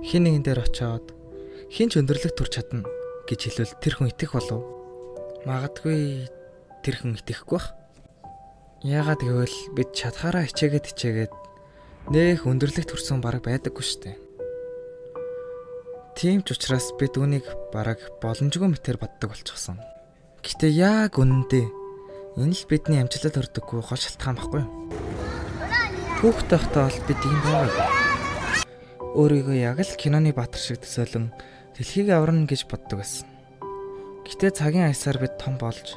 Хин нэгэн дээр очиод хин ч өндөрлөг төрч чадна гэж хэлвэл тэр хүн итгэх болов? Магадгүй тэр хүн итгэхгүй бах. Яагаад гэвэл бид чадхаараа хичээгээд хичээгээд нэх өндөрлөгт хүрсэн бараг байдаггүй шүү дээ. Тийм ч учраас бид үүнийг бараг боломжгүй мэтэр боддог болчихсон. Гэтэ яг үнэндээ энэ л бидний амжилтад хүрдэггүй гол шалтгаан баггүй юу? Хүүхэд байхдаа бол бид ийм байгаагүй. Өөрийгөө яг л киноны баатар шиг төсөөлөн дэлхийг аварна гэж боддог байсан. Гэтэ цагийн аясаар бид том болж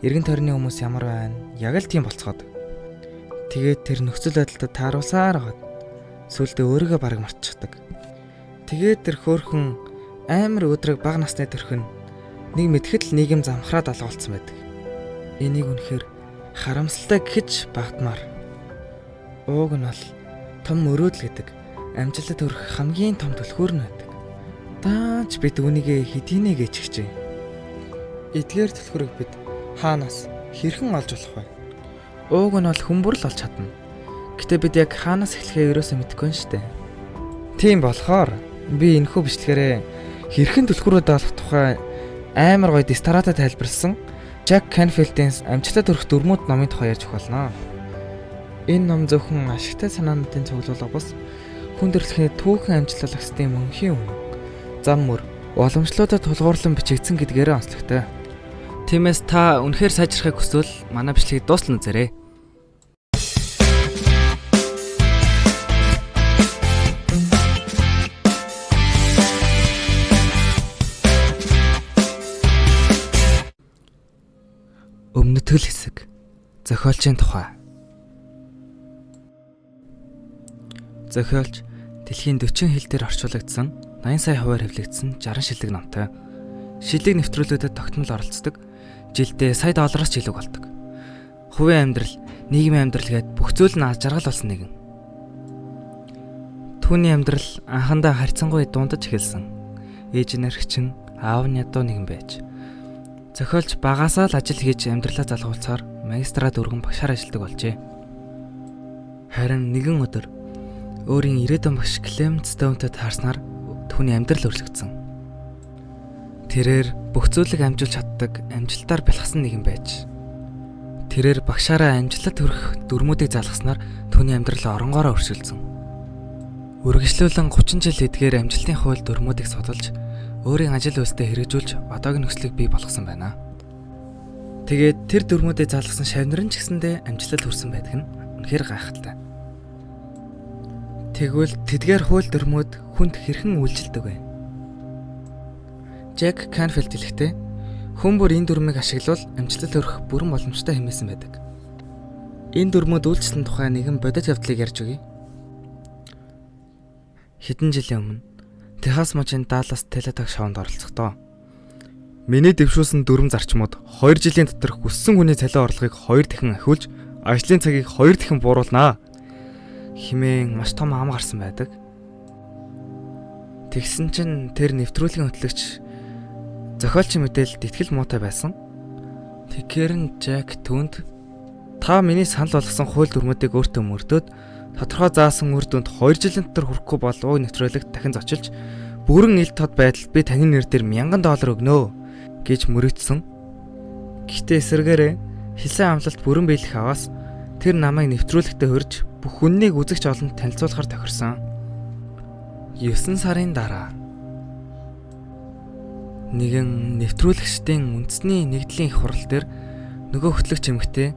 эргэн тойрны хүмүүс ямар байна яг л тийм болцгоодог. Тэгээд тэр нөхцөл байдалд тааруулсаар байгаад сүүлдээ өөрийгөө бараг мартчихдаг. Тэгээд тэр хөөхөн амар өдрөг бага насны төрхөн нэг мэтгэд л нийгэм замхраад алга болсон байдаг. Энийг үнэхээр харамсалтай гэхэж багтмаар. Ууг нь бол том мөрөөдөл гэдэг амжилтад хүрэх хамгийн том түлхүүр нь байдаг. Даач бид үүнийгээ хэдийнэ гэж хичээ. Эдгээр түлхүүрийг бид хаанаас хэрхэн олж болох вэ? Ууг нь бол хүмүүр л олж чадна. Гэтэ бид яг хаанаас эхлэхээ ерөөсөө мэдэхгүй нь штэ. Тийм болохоор би энэхүү бичлэгээрээ хэрхэн түлхүүрүүд олох тухай амар гоё дистарата тайлбарлсан Jack Canfield-ийн амжилтад хүрэх дүрмүүд номын тухай ярьж өгөх болно. Энэ ном зөвхөн ашигтай санаануудын цуглуулга бус хүн төрөлхтний түүхэн амжилт олох мөнхийн үнэн, зам мөр, уламжлалуудад тулгуурлан бичигдсэн гэдгээрээ онцлогтой. Тиймээс та үнэхээр сайжрахыг хүсвэл манай бичлэгийг дуустал нь үзээрэй. Өмнөтгөл хэсэг. Зохиолчийн тухай. Зохиолч дэлхийн 40 хэл дээр орчуулагдсан 80 сая хувиар хэвлэгдсэн 60 шилдэг номтой. Шилдэг нэвтрүүлүүдэд тогтмол оролцдог. Жилдээ сая доллароос ч илүү болдог. Хувийн амьдрал, нийгмийн амьдрал гээд бүх зүйл нь аз жаргал болсон нэгэн. Түүний амьдрал анхандаа харьцангуй дундаж эхэлсэн. Ээж нь эрхчин, аав нь ядуу нэгэн байж. Зохиолч багасаа л ажил хийж амьдралаа залгуулсаар магистрат өргөн багшаар ажилладаг болжээ. Харин нэгэн өдөр өөрийн ирээдүйн багш Клемент Стоунтэй таарснаар түүний амьдрал өөрчлөгдсөн. Тэрээр бүх зүйлийг амжуулж чаддаг амжилтаар бэлхсэн нэгэн байж. Тэрээр багшаараа амжилтад хүрэх дүрмүүдийг залгаснаар түүний амьдрал оронгоороо өөрчилсөн. Үргэлжлүүлэн 30 жил эдгээр амжилтын хууль дүрмүүдийг судалж өөрийн ажил үйлсдээ хэрэгжүүлж одоогийн нөхцөлийг бий болгосон байна. Тэгээд тэр дүрмүүдээ залгасан шавнар нь ч гэсэндээ амжилтад хүрсэн байдаг нь үнэхээр гайхалтай. Тэгвэл тэдгээр хууль дүрмүүд хүнд хэрхэн үйлчилдэг вэ? Jack Canfield хэлэхдээ хүн бүр энэ дүрмийг ашиглавал амжилтад хүрэх бүрэн боломжтой хэмээсэн байдаг. Энэ дүрмүүд үйлчлэн тухай нэгэн бодит явдлыг ярьж өгье. Хэдэн жилийн өмнө Техас мужийн Даллас Телетаг шоунд оролцохдоо миний дэвшүүлсэн дүрм зарчмууд 2 жилийн дотор хүссэн хүний цалин орлогыг 2 дахин ахиулж ажлын цагийг 2 дахин бууруулнаа хэмээн маш том ам гарсан байдаг. Тэгсэн чинь тэр нэвтрүүлгийн хөтлөгч зохиолчийн мэдээлэлд итгэл муутай байсан. Тэгэхээр нь Jack түүнд та миний санал болгосон хууль дүрмүүдийг өөртөө мөрдөөд тодорхой заасан үр дүнд 2 жилийн дотор хүрэхгүй бол уг нэвтрүүлэгт дахин зочилж бүрэн ил тод байдалд би таны нэр дээр $1000 өгнө гэж мөрөөдсөн. Гэхдээ эсэргээрээ хэлсэн амлалт бүрэн биелэх аваас тэр намайг нэвтрүүлэгтээ хөрж бүх хүннийг үзэгч олонд танилцуулахар тохирсон. 9 сарын дараа нэгэн нэвтрүүлэгчдийн үндэсний нэгдлийн их хурал дээр нөгөө хөтлөгч эмэгтэй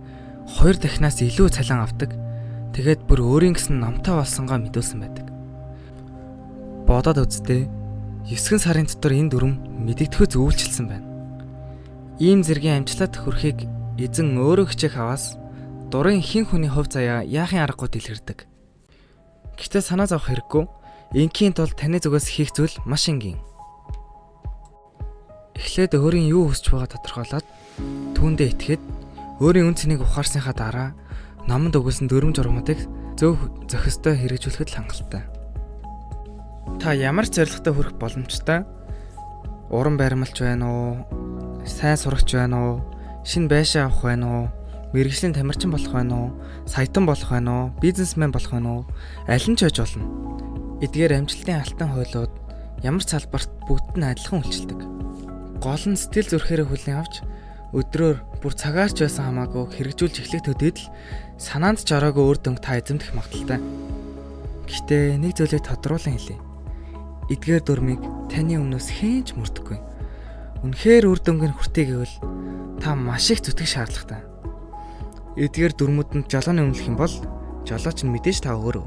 2 дахинаас илүү цалин авдаг. Тэгээд бүр өөрийн гэсэн номтой болсонгаа мэдүүлсэн байдаг. Бодоод үзтээ 9 сарын дотор энэ дүрм мэдэгдэхүйц үйлчилсэн байна. Ийм зэргийн амжилтад хүрэхийг эзэн өөрөө хичээх аваас дурын хэн хүний хувь заяа яахын аргагүй дэлгэрдэг. Гэхдээ санаа зовох хэрэггүй. Ингийн тулд таны зүгээс хийх зүйл маш энгийн. Эхлээд өөрийн юу хүсэж байгааг тодорхойлоод түүндээ итгээд өөрийн үн цэнийг ухаарсныхаа дараа номонд өгүүлсэн дүрм журмуудыг зөв зохистой хэрэгжүүлэхэд л хангалттай. Та ямар ч зорилготой хүрэх боломжтой. Уран баримлч байна уу? Сайн сурагч байна уу? Шинэ байшин авах байна уу? Мэргэжлийн тамирчин болох байна уу? Саятан болох байна уу? Бизнесмен болох байна уу? Аль нь ч байж болно. Эдгээр амжилтын алтан хуйлууд ямар ч салбарт бүгд нь адилхан үйлчилдэг. Гол нь сэтгэл зүрхээрээ хүлээн авч өдрөөр бүр цагаарч байсан хамаагүй хэрэгжүүлж эхлэх төдийд л санаанд ч ороогүй үр дүнг та эзэмдэх магадaltaй. Гэхдээ нэг зүйлийг тодруулан хэлье. Эдгээр дүрмийг таны өмнөөс хэн ч мөрдөхгүй. Үнэхээр үр дүнг нь хүртээ гэвэл та маш их зүтгэх шаардлагатай. Эдгээр дүрмүүдэнд жолооны өмнөх юм бол жолооч нь мэдээж та өөрөө.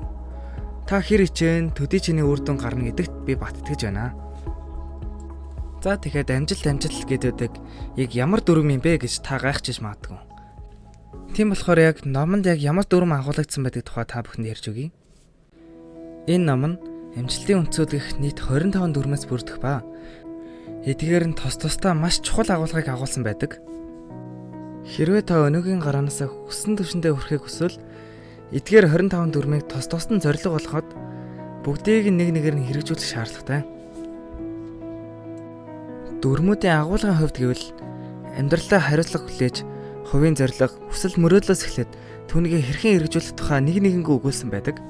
Та хэр хичээн төдий чиний үр дүн гарна гэдэгт би бат итгэж байна. За тэгэхээр амжилт гэдэг яг ямар дүрэм юм бэ гэж та гайхчих магадгүй. Тийм болохоор яг номонд яг ямар дүрэм агуулгадсан байдаг тухай та бүхэнд ярьж өгье. Энэ ном нь амжилтын үндсүүд гэх нийт 25 дүрмээс бүрдэх ба эдгээр нь тус тусдаа маш чухал агуулгыг агуулсан байдаг. Хэрвээ та өнөөгийн гараанаас хүссэн түвшиндээ хүрэхийг хүсвэл эдгээр 25 дүрмийг тус тусад нь зорилго болгоход бүгдийг нэг нэгээр нь хэрэгжүүлэх шаардлагатай. Дүрмүүдийн агуулгын хувьд гэвэл амьдралдаа хариуцлага хүлээж, хувийн зорилго, хүсэл мөрөөдлөөс эхлээд түүнийг хэрхэн хэрэгжүүлэх тухай нэг нэгэнгүй өгүүлсэн байдаг.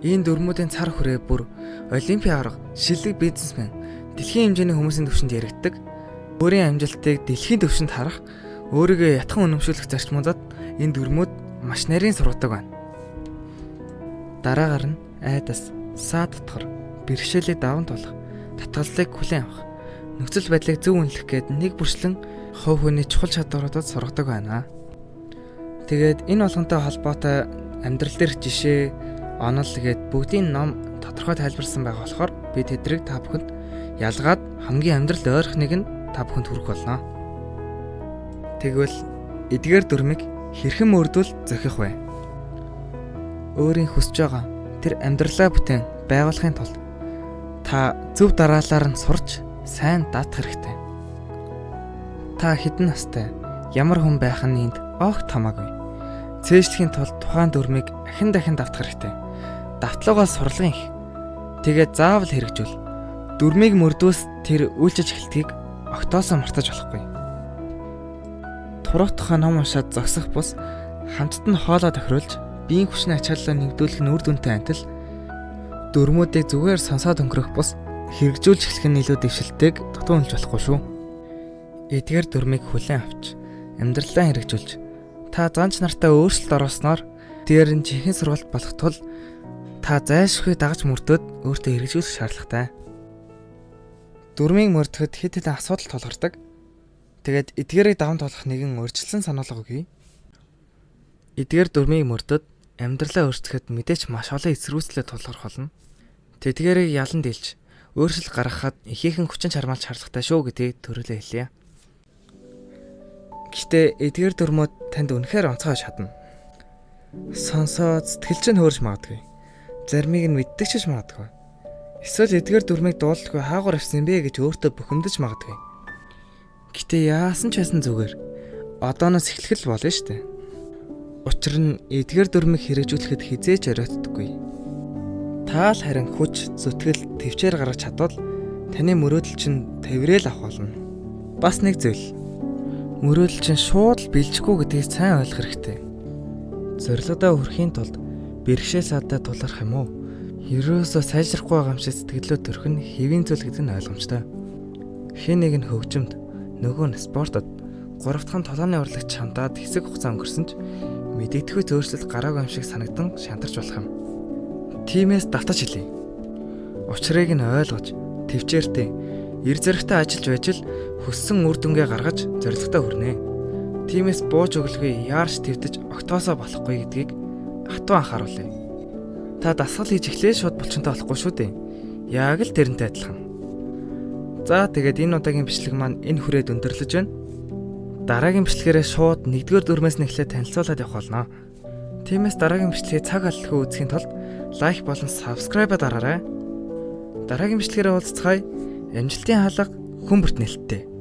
Энэ дүрмүүдийн цар хүрээ бүр олимпийн аварга, шилдэг бизнесмен, дэлхийн хэмжээний хүмүүсийн түвшинд яригддаг. Өөрийн амжилтыг дэлхийн түвшинд харах, өөрийгөө ятхан үнэмшүүлэх зарчмуудад энэ дүрмүүд маш нарийн сургадаг байна. Дараагаар нь айдас, саа татгар, бэрхшээлийг даван туулах, татгаллыг хүлээн авах, нөхцөл байдлыг зөв үнэлэх гээд нэг бүрчлэн хувь хүний чухал чадваруудад сургадаг байна. Тэгээд энэ болгонтой холбоотой амьдрал дээрх жишээ, онол гээд бүгдийн ном тодорхой тайлбарсан байгаа болохоор би тэдрийг та бүхэнд ялгаад хамгийн амьдралд ойрхныг нь та бүхэнд хүргэх болно. Тэгвэл эдгээр дүрмийг хэрхэн мөрдвөл зохих вэ? Өөрийн хүсэж байгаа тэр амьдралаа бүтээн байгуулахын тулд та зөв дараалалаар нь сурч сайн даатах хэрэгтэй. Та хэдэн настай, ямар хүн байх нь энд огт хамаагүй. Цээжлэхийн тулд тухайн дүрмийг ахин дахин давтах хэрэгтэй. Давтлагаас сурлагын их. Тэгээд заавал хэрэгжүүл. Дүрмийг мөрдвөөс тэр үйлчилж эхэлтгийг огтоосоо мартаж болохгүй. Турах тухай ном уншаад зогсох бус хамтд нь хоолой тохируулж биеийн хүчний ачааллаа нэгдүүлэх нь үр дүнтэй адил дүрмүүдийг зүгээр сонсоод өнгөрөх бус хэрэгжүүлж эхлэх нь илүү дэвшилтэйг дутуу үнэлж болохгүй шүү. Эдгээр дүрмийг хүлээн авч амьдралаа хэрэгжүүлж та занч нартай өөрчлөлт оруулснаар тэр нь жинхэнэ сургалт болох тул та зайлшгүй дагаж мөрдөөд өөртөө хэрэгжүүлэх шаардлагатай. Дүрмийг мөрдөхөд хэд хэдэн асуудал тулгардаг. Тэгээд эдгээрийг даван туулах нэгэн урьдчилсан сануулга өгье. Эдгээр дүрмийг мөрдөд амьдралаа өөрчлөхөд мэдээж маш олон эсэргүүцлээ тулгарх болно. Тэдгээрийг ялан дийлж өөрчлөлт гаргахад ихээхэн хүчин чармаалт шаардлагатай шүү гэдгийг төрөлөө хэлье. Гэхдээ эдгээр дүрмүүд танд үнэхээр онцгой чадна. Сонсоод сэтгэл чинь хөөрч магадгүй. Заримыг нь мэддэг ч магадгүй. Эсвэл эдгээр дүрмийг дуулахгүй хаагур авсан бэ гэж өөртөө бухимдаж магадгүй. Гэтэ яасан ч байсан зүгээр. Одооноос эхлэх л болно шүү дээ. Учир нь эдгээр дүрмийг хэрэгжүүлэхэд хизээж оройтдоггүй. Та л харин хүч, зүтгэл, төвчээр гаргаж чадвал таны мөрөөдөл чинь тэврээл авах болно. Бас нэг зүйл. Мөрөөдөл чинь шууд л бэлжихгүй гэдгийг сайн ойлгох хэрэгтэй. Зорилгодоо хүрэхийн тулд бэрхшээл садаа тулгарх юм уу? Ерөөсөө сайжрахгүй байгаа юм шиг сэтгэлөө төрөх нь хэвийн зүйл гэдэг нь ойлгомжтой. Хэн нэг нь хөгжимд, нөгөө нь спортод, гурав дахь нь толооны урлагт чамдаад хэсэг хугацаа өнгөрсөн ч мэдэгдэхүй зөөрчлөлт гараагүй юм шиг санагдан шантарч болох юм. Тиймээс давтаж хэлье. Учрыг нь ойлгож, төвчээртэй, эр зэрэгтэй ажиллаж байж л хүссэн үр дүнгээ гаргаж зорилготой хүрнэ. Тиймээс бууж өглөгүй яарч твдэж огтоосоо болохгүй гэдгийг хатуу анхааруулъя. Та дасгал хийж эхлээл шууд булчинтай болохгүй шүү дээ. Яг л тэрнтэй адилхан. За тэгээд энэ удаагийн бичлэг маань энэ хүрээд өндөрлөж байна. Дараагийн бичлэгээрээ шууд 1-р дүрмээс нь эхлээд танилцуулаад явах болно. Тиймээс дараагийн бичлэгийг цаг алдалгүй үзэхийн тулд лайк болон subscribe дараарай. Дараагийн бичлэгээрээ уулзцгаая. Амжилтын хаалга хүн бүрт нээлттэй.